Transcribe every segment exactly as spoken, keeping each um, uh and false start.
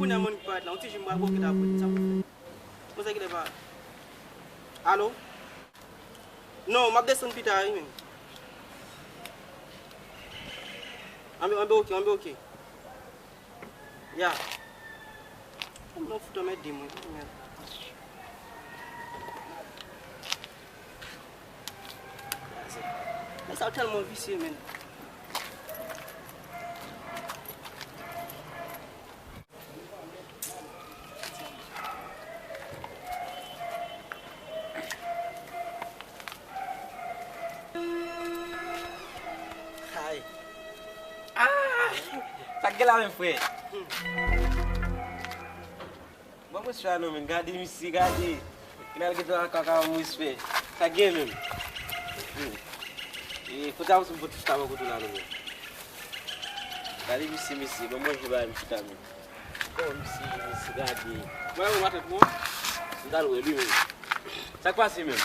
Kounye a moun ki parèt la, yon ti jim bral bòkè la pou li, sa pou fè. Bon, sa ki lè pa. Alo? Non, m ap desann pita wi, men. Anben, anben, oke, anben, oke. Ya. Kòman w fout anmède mwen, mèd. Nèg sa yo tèlman visye, men. Ay. Ah! Sa k gen la menm, frè? Bon, mwen swa non, men gade misye, gade. Gen al gen kaka, kaka, mwen respè. Sa k gen menm? E, kote a, mwen pot chita bò kote la non, men. Gade misye, misye, bon, mwen jwe ba misye ta, men. Bon, misye, misye, gade. Mwen, mwen, mwen, mwen. M t al wè li, men. Sa k pase menm?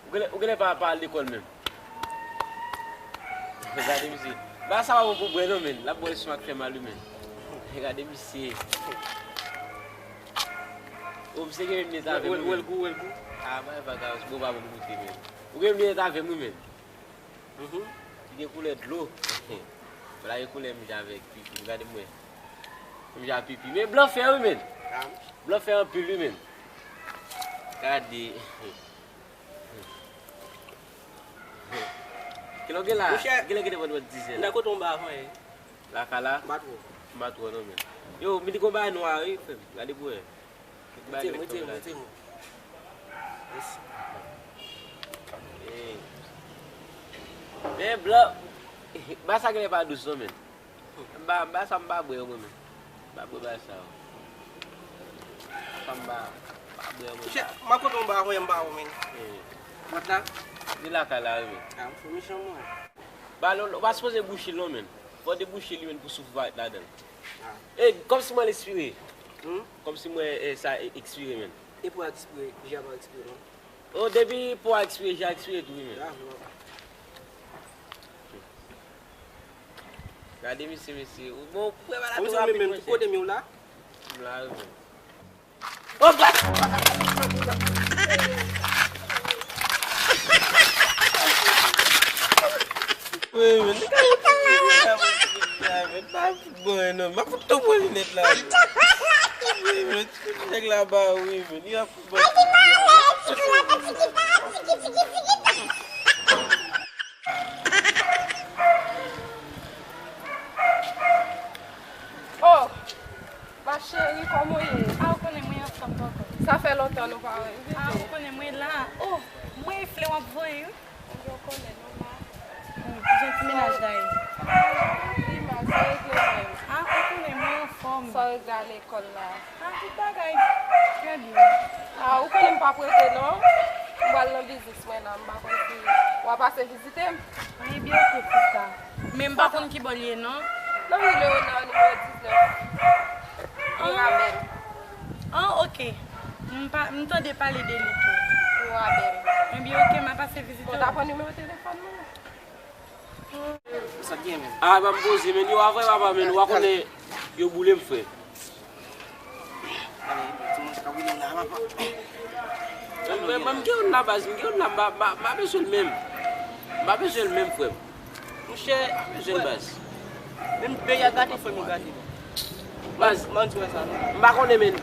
Ou genlè, ou genlè pa, pa al lekòl menm. Gade misye. Ba sa pa bon pou bwè non, men. L ap bwè smak fè mal wi, men. Gade misye. O, misye gen menm leta avè m wi, men. Wèl gou, wèl gou. A, bay bagay, bon, pa bon pou goute, men. Ou gen menm leta avè m wi, men. Mhm. Li gen koulè dlo. Vwala gen koulè m jan avèk pipi. Gade mwen. M jan pipi. Men blan fè wi, men. Blan fè anpil wi, men. Gade. Kilè w gen la? Monchè, kilè w gen devan dizè la? Nan kote w ba avan ye? Lakay la? M pa twò. M pa twò non, men. Yo, men li gon bagay nwa wi, frè m. Gade pou wè. Kèk bagay nèg tanmen la. Mete m, mete m. Mèsi. Ey. Men blan, ba sa genlè pa dous non, men. M ba, m ba sa m pa bwè yo mwen menm. M pa bwè ba sa yo. Sa m ba, m pa bwè yo mwen. Monchè, m a kote yon ba avè m ba ou, men. Eh. Mwen la? Li lakay la, wi, men. Ah, m fè mechan, mwen. Ba, lò, ou pa sipoze bouche l, non, men. Fò w debouche li, men, pou souf parèt ladan l. Ah. Eh, kòmsi mwen ekspire. Hmm? Kòmsi mwen, eh, sa e-, ekspire, men. E pou ekspire, ja pa ekspire, non. Oh, depi pou a ekspire, ja ekspire tou, wi, men. Ah, non. Gade misye, mesye. Bon, ou prè malad rapid, menm, monchè. Kote m yo la? M la, wi, men. Oh, gad! Wi, men. Bon, non, m ap fout tou pran linèt la. Wi, men, ti nèg la ba wi, men, li ap fout ban. Oh, ma chérie, kòman w ye? Ah, ou konnen mwen anfòm poko. Sa fè lontan nou pa wè, wi. Ah, ou konnen mwen la. Oh, mwen flè w ap voye, wi. Yo konnen non la. Hmm, kijan ti menaj la ye? Li mal, sa regle menm. Ah, ou konnen mwen anfòm. Sa w regle a lekòl la? Ah, tout bagay trè byen. Ah, ou konnen m p ap rete non. M pral nan biznis mwen la, m pa konn si w a pase vizite m. Ebyen, oke, sista. Men m pa konn ki bò l ye non. Nan ri Leonard, nimewo diznèf. Mirabel. Ah, oke. M pa, m tande pale de li tou. Mirabel. Ebyen, oke, m a pase vizite w. Bon, ta pran nimewo telefòn mwen. Sa k gen, men? Ah, pa m poze, men, yo, a vrè papa, men, ou pa konnen yo boule m, frè. Ale, ti moun sa ka boule m la, papa. Mwen, mwen, mwen, m gen youn la, baz, m gen youn la, m pa, m pa, m pa bezwen l menm. M pa bezwen l menm, frè m. Monchè, m pa bezwen l, baz. Menm peyi a gate, frè m, yo gate. Baz, m pa konnen, men.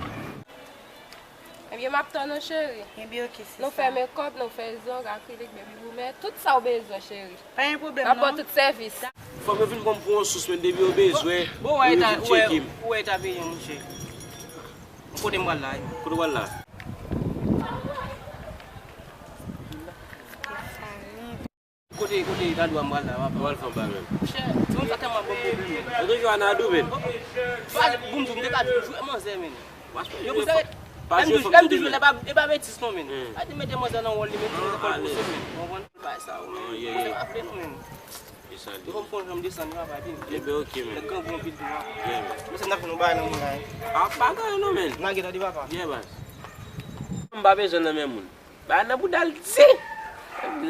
Ebyen, m ap tann ou, cheri. Ebyen, oke, sista. Nou fè mekòp, nou fè zong, akrilik, baby boomer, tout sa w bezwen, cheri. Pa gen pwoblèm, non. N ap ba w tout sèvis. Fò m vin pran m pou yon sous, men depi yo bezwen, yo vin tcheke m. Ou wè eta peyi an, monchè. Kote m pral la, wi. Kote w pral la? Kote, kote Nadou a m pral la, papa? Ou pral fè anba menm. Monchè, ti moun sa tèlman ban m pwoblèm. Ou toujou a Nadou, men? Bon, m di w, m te ka jwe manzè, men. Yo, pou sa, lè m toujou, lè m toujou, lè pa, e pa betiz non, men. Hmm. A di mete manzè nan wòl li, men, ti moun sa pral poze, men. Ou konprann? Bay sa, men. Monchè, pa vle non, men. Desann li. Yo, m konn jan m desann li, papa, di. Ebyen, oke, men. Nèg grangou anpil tou, papa. Yeah, men. Mesye, n ap fè nou bagay nan moun la, wi. Ah, pa gen anyen non, men. N a gen tande, papa. Yeah, baz. M pa bezwen nan men moun. Ba nan bouda l di.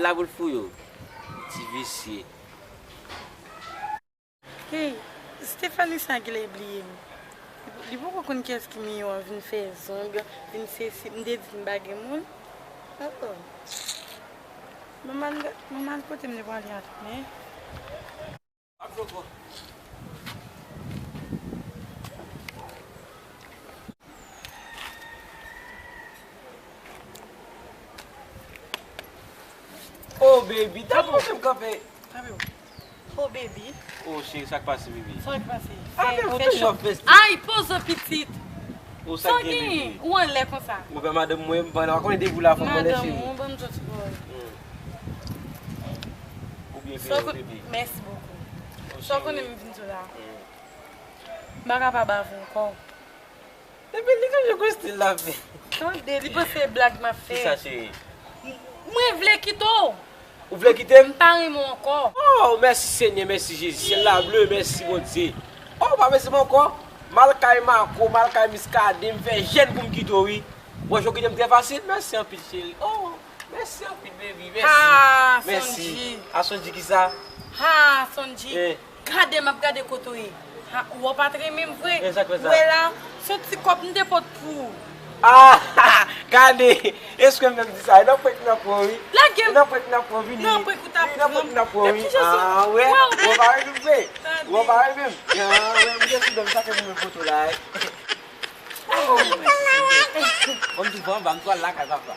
La pou l fouye w. Ti visye. Hey, Stephanie sa genlè bliye m. Li poko konn kiyès ki miyò an, vin fè zong, vin sesi. M te di m pa gen moun. Oh. Manman, manman kote m te prale a tounen. Oh baby, tanpri, m kanpe. Tanpri. Oh baby. Oh cheri, sa k pase baby? Sa k pase? Ah, fè, men ou fè toujou cho. Ap fè stil. Ay, poze pitit. Oh, sa k gen, baby? Ou anlè konsa. Mwen fè madanm mwen, m pa konnen depi w la fanm anlè, cheri. Madanm ou, ban m jòt bòy. Hmm. Ou byen fè, baby. Mèsi bokou. Oh, sa w cheri. Konnen m vin sou la. Hmm. M pa kapab avè w ankò. Epi li toujou gon stil l ap fè. Tande, li panse e blag m ap fè. Kisa, cheri? M-, mwen vle kite w. Ou vle kite m? M pa renmen w ankò. Oh, mèsi Senyè, mèsi Jezi. Syèl la ble, mèsi Bondye. Oh, ou pa mèsi m ankò. M al kay Marco, m al kay Muscadin, m fè jèn pou m kite w, wi. Ou wè jan w kite m trè fasil? Mèsi anpil, cheri. Oh, mèsi anpil, baby. Mèsi. Ah, mèsi. Sondji. A Sondji kisa? Ah, Sondji. Eh. Gade, m ap gade kote w ye. Ha, ou wè w pa t renmen m vre? E sa k fè sa? Ou wè la, se yon ti kòb m te pot pou ou. Ah, gade, èske m menm di sa? E nan prank n ap pran wi. Lage m. E nan prank n ap pran, vini. Nan prank ou t ap pran. Vini nan prank n ap pran wi. Ah, wè. Ou pa renmen m vre? Ou pa renmen m? Ah, wè, m te sou dòm, sa fè m renmen foto la, wi. Oh, mèsi. Bon, m di, bon, m pral lakay papa.